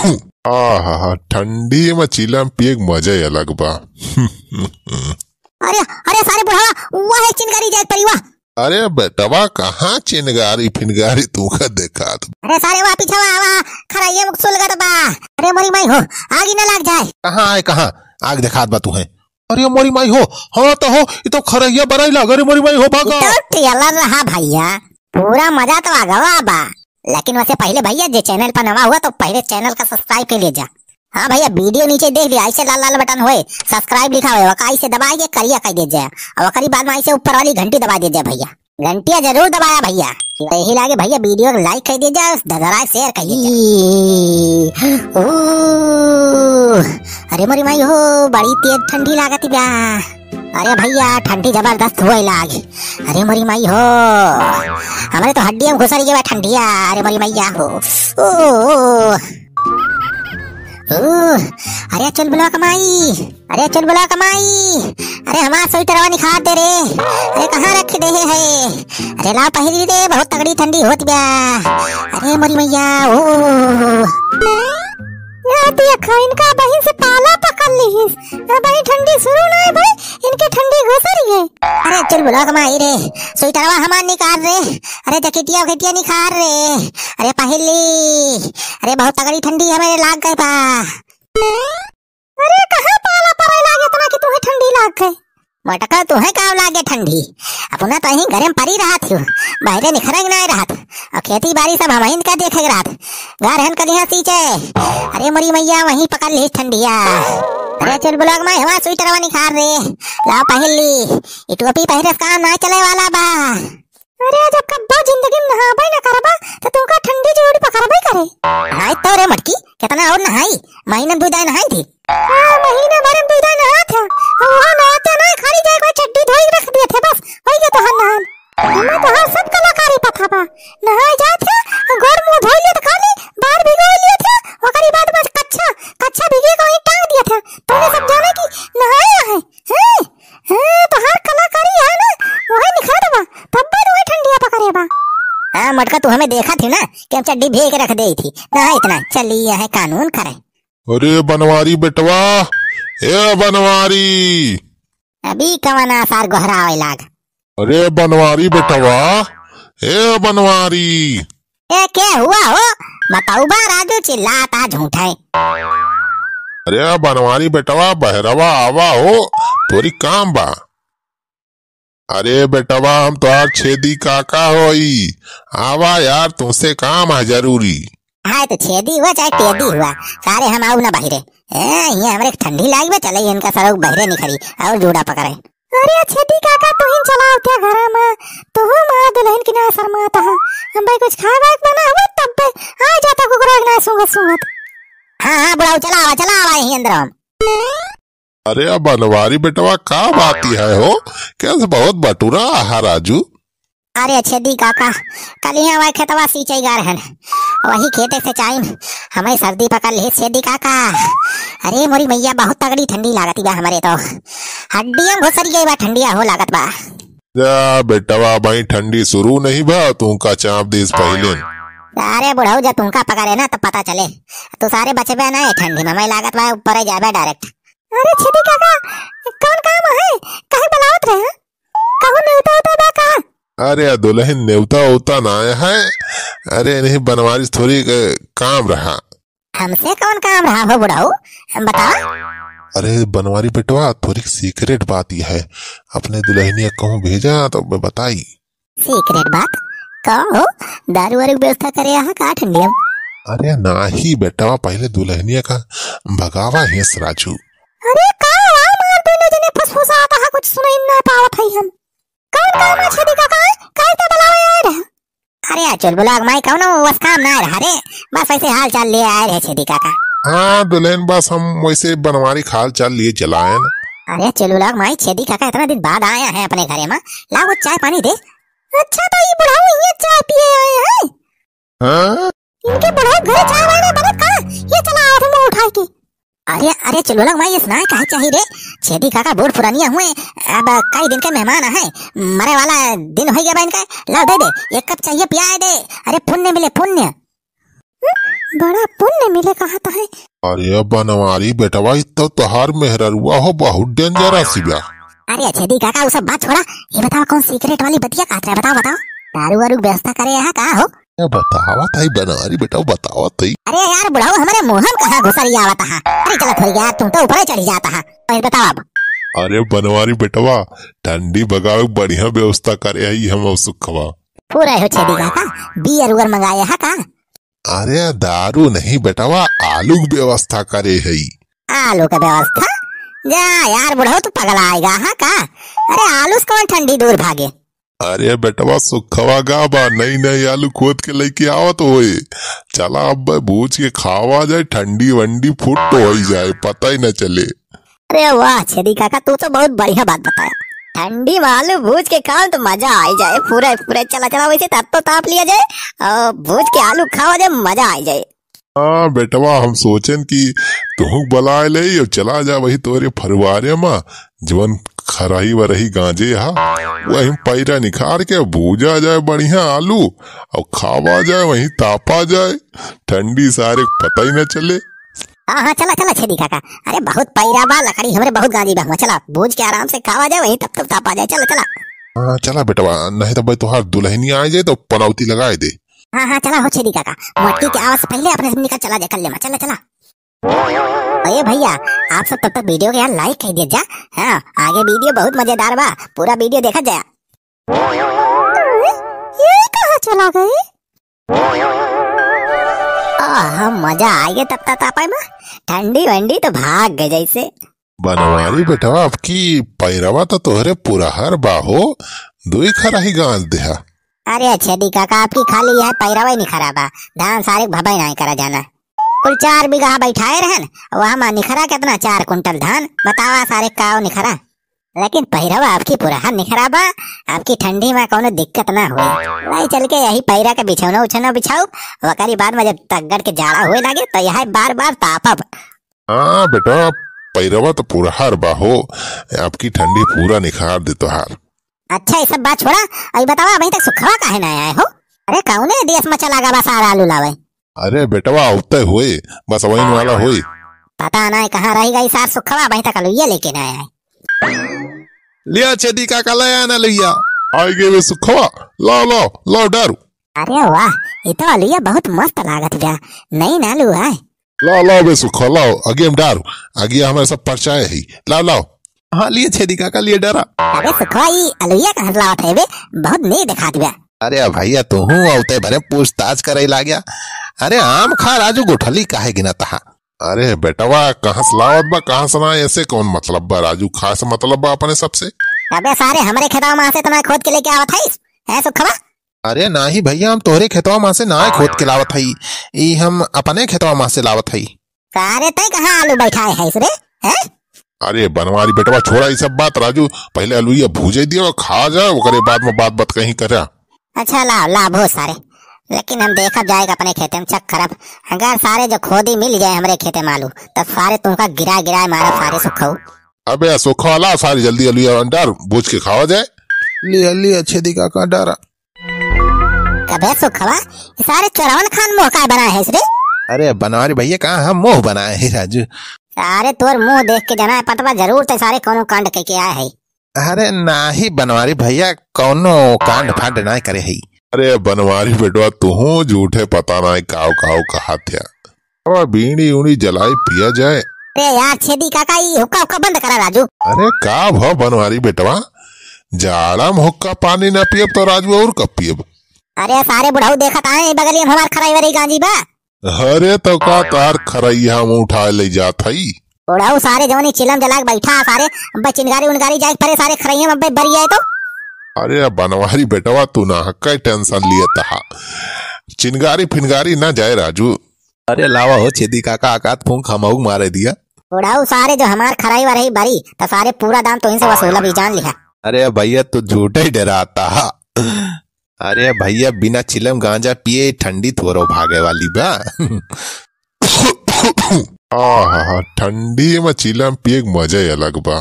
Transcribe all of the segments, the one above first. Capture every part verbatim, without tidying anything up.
आहा, ठंडी में चिलम पिए के मजा ही अलग बा। अरे, अरे सारे बुढ़ावा, वाह, एक चिनगारी जाए परी, वाह। अरे बेटवा, कहाँ चिनगारी फिनगारी तू का देखात? अरे सारे, वाह, पीछे वाह, वाह, खरहिया में सुलगत बा। अरे मोरी माई हो, आगी न लाग जाए। कहाँ आए, कहाँ? आग देखात बा तू है। अरे मोरी माई हो, हाँ तो हो, ये तो खरहिया बराई लाग, अरे मोरी माई हो, भागा। ये तो trailer रहा भैया, पूरा मजा तो आगवा बा। लेकिन वैसे पहले भैया, जे channel पर नवा हुआ तो पहले channel का subscribe कर ले जा। हाँ भैया, video नीचे देख लिया, ऐसे लाल लाल button होए, subscribe लिखा हुआ, ओका ऐसे दबाए के करिया कर दे जाए, और ओकरी बाद में ऐसे ऊपर वाली घंटी दबा दे जाए भैया, घंटिया जरूर दबाया भैया। तो यही लागे भैया, video को like कर दे जाए, दगराए share कर दे जाए। ओ, अरे मोरी माई हो, बड़ी तेज ठंडी लागत बा। अरे भैया, ठंडी जबरदस्त होए लाग। अरे मोरी माई हो, हमरे तो हड्डिया में घुसर गया ठंडिया। अरे मोरी मैया हो, ओ, ओ, ओ। ओ, अरे चुलबुलवा क माई, अरे चुलबुलवा क माई, अरे हमार स्वेटरवा निखार दे रे, अरे कहाँ रख दे है? अरे लाव पहिरी रे, बहुत तगड़ी ठंडी होत बा। अरे मोरी मैया, ओ। या देखा, इनका बहिन से पाला पकड़ लिहिस। अबहीं ठंडी शुरू नाहीं भई, इनके ठंडी घुसर गई। अरे चुलबुलवा क माई रे, स्वेटरवा हमार निखार रे, अरे जैकेटिया उकेटिया निखार रे, अरे पहिर ली, अरे बहुत तगड़ी ठंडी हमें लाग गई बा। अरे कहाँ पाला परे लागे इतना कि तुहे ठंडी लाग गई? मटका, तुहे का लागे ठंडी? अपना तो यहीं घरे में परी रहत हो, बाहरे निखरे नाहीं रहत, और खेती बारी सब हमहिन का देखे रहत। घर हन कलिहा सींचे। अरे मोरी मैया, वहीं पकड़ ली ठंडिया। अरे चुलबुलवा क माई, हमार स्वेटरवा निखार रे, लाव पहिर ली। ई टोपी पहिरे से काम नाहीं चले वाला बा। अरे, जब कब्बो जिंदगी में नहाबे न करबा, त तोका ठंडी जरूर पकड़बे करे। हाय तो रे मटकी, कितना और नहाई? महीने में दो दाई नहाई थी। हाँ, महीने भर में दो दाई नहात है। और वहाँ नहाते ना, खाली जाए कोई चड्डी धोई रख दिए थे, बस, वही के तोहार नहान। हमें तोहार सब कलाकारी पता बा। नहाए जात है, गोड़ मुंह धोई लिए थे, खाली बाहर भिगो लिए थे, ओकरी बाद बस कच्छा, कच्छा भिगे के वहीं टांग दिए थे। तूने सब जाने कि नहाए है, हैं? हैं? हाँ, तोहार कलाकारी है ना, वही निखरत बा, तब्बे तो वही ठंडिया पकड़े बा। हाँ, मोटका, तू हमें देखा थी ना कि हम चड्डी भीग के रख दे थी। ना इतना, चली है कानून करे। अरे बनवारी बेटवा, ए बनवारी। अभी कवन आसार गोहरावे लाग। अरे बनवारी बेटवा, ए बनवारी। ए, के हुआ हो? बताऊ बा राजू, चिल्लाता झूठे। अरे बनवारी बेटवा, बहरवा आवा हो, थोड़ी काम बा। अरे बेटवा, हम तोहार छेदी काका होई, आवा यार, तुमसे काम है जरूरी। हाय तो छेदी हुआ चाहे टेदी हुआ, सारे हम आऊ ना बहिरे। ए, ये हमरे ठंडी लागी बा, चले इनका सरऊ बहिरे निखरी और जूड़ा पकड़े। अरे छेदी काका, तुहिन चलावत है घर में, तुहू माँ दुल्हन की ना शर्मात है। हम भाई कुछ खाए वाए के बना हुआ तब पे आ जाता कुकरा के ना सूंघत सूंघत। हाँ, हाँ, बुढ़ाऊ, चलावा, चलावा यहीं अंदर हम। अरे बनवारी बेटवा, का बात है हो? कैसे बहुत बटुरा आहा राजू? अरे छेदी काका, कल यहाँ वही खेतवा सींचे गा रहन, वही खेते से चाइन, हमें सर्दी पकड़ ली छेदी काका। अरे मोरी मैया, बहुत तगड़ी ठंडी लागत बा हमरे तो, हड्डियां घुसर गई बा, ठंडिया हो लागत बा। जा बेटवा, भाई ठंडी शुरू नहीं बा, तू का चाप दीस पहले। अरे बुढ़ऊ, जब तुमका पकड़े ना तो पता चले, तू सारे बचबे ना है ठंडी में, मैं लागत बा ऊपर ही जाबे direct। अरे छेदी काका, कौन काम है? काहे बुलावत रहे? कहूँ नेवता उता बा का? अरे दुल्हन, नेवता उता ना आया है। अरे नहीं, बनवारी से थोड़ी क-, काम रहा। हमसे कौन काम रहा हो बुढ़ऊ? बताओ। अरे बनवारी बेटवा, थोड़ी secret बात यह है। अपने दुल्हनिया कहूँ भेजा तो मैं बताई। Secret बात? का हो? दारू वारू की व्यवस्था करे आहा का ठंडिया में? अरे नाही बेटवा, पहले दुल्हनिया का भगावा हेस राजू। अरे का हुआ? मार दोनों जने फुसफुसात आहा, कुछ सुनाई ना पावत है हम। कौन काम है छेदी काका? काहे तो बुलावे आए रहे? अरे चुलबुला क माई, कौनो वस काम ना रहा रे, बस वैसे हाल चाल ले आए रहे छेदी काका। हाँ दुल्हन, बस हम वैसे बनवारी क हाल चाल लिए चलाएन। अरे चुलबुला क माई, छेदी काका इतना दिन बाद आया है अपने घरे में, लाओ वो चाय पानी दे। अच्छा तो ये बुढ़ाऊ ये चाय पिए आए हैं? हाँ? इनके बुढ़ाऊ घरे चाय वाय बनत का? ये चला आवत है मुंह उठाए के। अरे, अरे, चुलबुला क माई, ये सुनाए काहे चाही रे? छेदी काका बूढ़ पुरानिया हुए, अब कई दिन के मेहमान है, मरे वाला दिन होइ गया बा इनका, लाओ दे दे, एक कप चाहिए पियाए दे। अरे पुण्य मिले, पुण्य। हम्म, बड़ा पुण्य मिले कहत है। अरे बनवारी बेटवा, ई तो तोहार मेहररुआ हो, बहुत dangerous बा। अरे छेदी काका, उ सब बात छोड़ा, ये बतावा कौन secret वाली बतिया कहत रहे, बतावा, बतावा। दारू वारू के व्यवस्था करे यहाँ का हो? ए, बतावत हई बनवारी बेटवा, बतावत हई। अरे यार बुढ़ऊ, हमरे मुँह में कहाँ घुसरियावत हा? अरे चला थोड़ी यार, तू तो ऊपर ही चढ़ी जात हा। अरे बतावा अब। अरे बनवारी बेटवा, ठंडी भगावे के बढ़िया व्यवस्था करे हई हम सुखवा। पूरा हो छेदी काका, beer उअर मंगाए हा का? अरे दारू नहीं बेटवा, आलू के व्यवस्था करे हई। आलू के व्यवस्था? जा यार बुढ़ऊ, तू पगलाएगा हा का? अरे आलू से कौन ठंडी दूर भागे? अरे बेटवा, सुखवा गा बा, नई नई आलू खोद के लेके आवत होए। चला अब भूज के खावा जाए, ठंडी वंडी फुट होई जाए, पता ही न चले। अरे वाह छेदी काका, तू तो बहुत बढ़िया बात बताया। ठंडी में आलू भूज के खाओ तो मजा आई जाए, पूरे पूरे। चला चला, वैसे तब तो ताप लिया जाए और भूज के आलू खावा जाए, मजा आई जाए। हाँ बेटवा, हम सोचेन कि तुहूँ बलाए ले और चला जा वही तोरे फरुआरे मा, जवन खरही वरही गांजे हा, वही पैरा निखार के भूजा जाए बढ़िया आलू और खावा जाए, वही तापा जाए, ठंडी सारे पता ही न चले। हाँ हाँ, चला चला छेदी काका। अरे बहुत पैरा बा, लकड़ी हमरे बहुत गांजी बा, हुआँ चला भूज के आराम से खावा जाए, वही तब तब तापा जाए। चला चला। हाँ चला बेटवा, नहीं तो भाई तोहार दुल्हनिया आ जाए तो पनौती लगाए दे। हाँ हाँ, चला हो छेदी काका, मोटकी के आवाज से पहले अपने से निकल चला जाए, कर ले मा, चला चला। अरे भैया, आप सब तब तक video के यार like कर दिया जा। हाँ, आगे video बहुत मजेदार बा, पूरा video देखा जाए। ये कहाँ चला गए? आह, मजा आ गया तब तक तापाई में, ठंडी वंडी तो भाग गए जैसे। बनवारी बेटवा, आपकी पैरवा तो तोहरे पुरहर बा हो, दुई खराही गांज देहा। अरे छेदी काका, आपकी खाली यह पैरवा ही नहीं खराब है, धान सारे भबाई नहीं करा जाना। कुल चार बीघा बैठाए रहन, वहाँ मा निखरा कितना, चार कुंटल धान, बतावा सारे काव निखरा। लेकिन पैरवा आपकी पुरहर निखरा बा, आपकी ठंडी में कौनो दिक्कत ना होई। वही चल के यही पैरा के बिछौना उछौना बिछाऊ, वकरी बाद में जब तगड़ के जाड़ा होए लागे तो यह बार बार तापब। हाँ बेटा, पैरवा तो पुरहर बा हो, आपकी ठंडी पूरा निखार दे तोहार। अच्छा, ये सब बात छोड़ा, अभी बतावा, अभी तक सुखवा काहे ना आए हो? अरे, कौने देश में चला गवा सारा आलू लावे? अरे बेटवा, उतै होए, बस वही वाला होए। पता नहीं कहाँ रह गई सार सुखवा, अभी तक अलुइया लेके ना आए। लिया छेदी काका, ले आना लुइया। आ गए वे सुखवा, लाओ, लाओ, लाओ डारू। अरे वाह, ये तो अलुइया बहुत मस्त लागत बा, नई ना लू है। लाओ, लाओ बे सुखवा, लाओ, अगिया में डारू, अगिया हमारे सब परचाए ही, लाओ, लाओ। हाँ, लिए छेदी काका, लिए डारा। अबे सुखवा, ई अलुइया कहाँ से लावत है बे? बहुत नीक दिखात बा। अरे भैया, तू हूँ औते भरे पूछताछ करे लाग्या। अरे आम खा राजू, गुठली काहे गिनत हा? अरे बेटवा, कहाँ से लावत बा, कहाँ से ना, ऐसे कौन मतलब बा राजू? खास मतलब बा अपने सबसे। अबे सारे, हमरे खेतवा में से तो ना खोद के लेके आवत हईस, हैं सुखवा? अरे नाही भैया, हम तोहरे खेतवा में से ना खोद के लावत हई, ई हम अपने खेतवा में से लावत हई। का रे, तैं कहाँ आलू बैठाए हईस रे, हैं? अरे बनवारी बेटवा, छोड़ा ई सब बात राजू, पहले अलुइया भूजे दिया और खा जा, ओकरे बाद में बात बात कहीं करा। अच्छा, लाओ, लाओ, भूज सारे, लेकिन हम देखब जाएगा अपने खेते में, check करब, अगर सारे जो खोदी मिल जाए हमरे खेते में आलू, तब सारे तुमका गिरा गिरा मारब सारे सुखऊ। अबे सुखवा, ला सारी जल्दी अलुइया डार, भूज के खावा जाए। लिया, लिया, छेदी काका डारा। अबे सुखवा, ई सारे चोरवन खान मुंह काय बनाए है रे? अरे बनवारी भैया, कहाँ हम मुंह बनाए हैं राजू? सारे तोर मुंह देख के जना है पतवा जरूर ते सारे कोनो कांड के, के आए है। अरे नाही बनवारी भैया, कौनो कांड फांड ना करे है। अरे बनवारी बेटवा, तू झूठे पता ना काव काव कहा था। अब बीड़ी उड़ी जलाई पिया जाए। अरे यार छेदी काका, ई हुक्का हुक्का बंद करा राजू। अरे का भा बनवारी बेटवा, जाड़ा में हुक्का पानी ना पियब तो राजू और कब पियब? अरे सारे बुढ़ऊ देखत आए, बगलिया में हमार खराई वराई गांजी बा। अरे तो का तार खरैया हम उठाए ले जात हई? बुढ़ऊ सारे जवनी चिलम जला के बैठा सारे, अब्बे चिनगारी उनगारी जाए परे सारे खरैया में अब्बे बरी आए तो। अरे बनवारी बेटवा, तू ना हक्का tension लिए तहा, चिनगारी फिनगारी ना जाए राजू। अरे लावा हो छेदी काका, आकात फूंक हमहू मारे दिया। बुढ़ऊ सारे जो हमार खराई वरही बरी, त सारे पूरा दाम तो इनसे वसूलब ही जान लिहा। अरे भैया, तू झूठे ही डराता हा। अरे भैया, बिना चिलम गांजा पिए ठंडी थोरो भागे वाली बा। आहा, ठंडी में चिलम पिए के मजा ही अलग बा।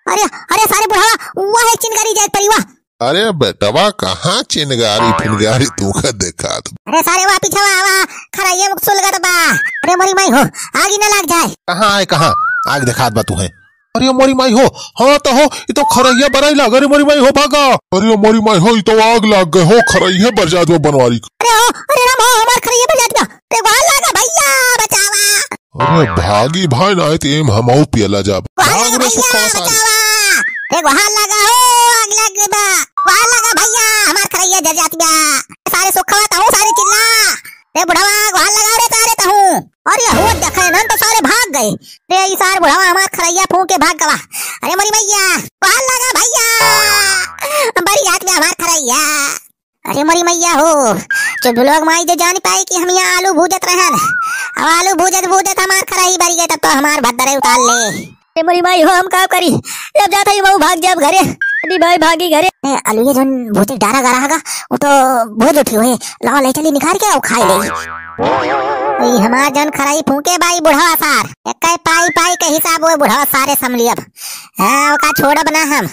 अरे, अरे सारे बुढ़वा, वह है चिनगारी जाए परी, वाह। अरे बेटवा, कहाँ चिनगारी फिनगारी तू का देखात? अरे सारे, वा पीछे वा, वा, खरहिया में सुलगत बा। अरे मोरी माई हो, आगी ना लाग जाए। कहाँ आए, कहाँ? आग देखात बा तू है? अरे मोरी माई हो, हाँ तो हो, ई तो खरहिया बराई लाग। अरे मोरी माई हो, भागा। अरे मोरी माई हो, ई तो आग लाग गए हो, खरहिया बर जात बा बनवारी। अरे हो, अरे राम हो, हमार खरहिया बर जात बा। अरे गोहार लागा भैया, बचावा। अरे भागी भाई, ना तो एम हमहू पियला जाब। गोहार भाग लागा रे भैया, सुखवा सारी। बचावा। अरे गोहार लागा हो, आग लाग गई बा। गोहार लागा भैया, हमार खरहिया जर जात बा। सारे सुखवा तहूँ सारे चिल्ला। रे बुढ़वा, गोहार लगा रे सारे तहूँ। अरे हो देखे नन तो सारे भाग गए। रे ई सार बुढ़वा हमार खरहिया फूंक के भाग गवा। अरे मोरी मैया, गोहार लगा भैया। बर जात बा हमार खरहिया। अरे मोरी मैया हो, चुलबुलवा के माई जो जानी पाई कि हम यहाँ आलू भूजत रहन। अब आलू भूजत भूजत हमार खरही बरी गए, तब तो हमार भद्दरे उतार ले। ए मोरी माई हो, हम का करी? जब जात हई, बहू भाग जाब घरे। अरे भाई भागी घरे। ए, अलुए जौन भूते डारा गारा हगा, वो तो भूज उठी हुए। लाओ ले चली निकाल के, आओ खाई ले। ई हमार जौन खरही फूंके बा ई बुढ़वा सार। एक्के पाई पाई के हिसाब वो बुढ़वा सारे समलियब। हाँ, ओका छोड़ब ना हम।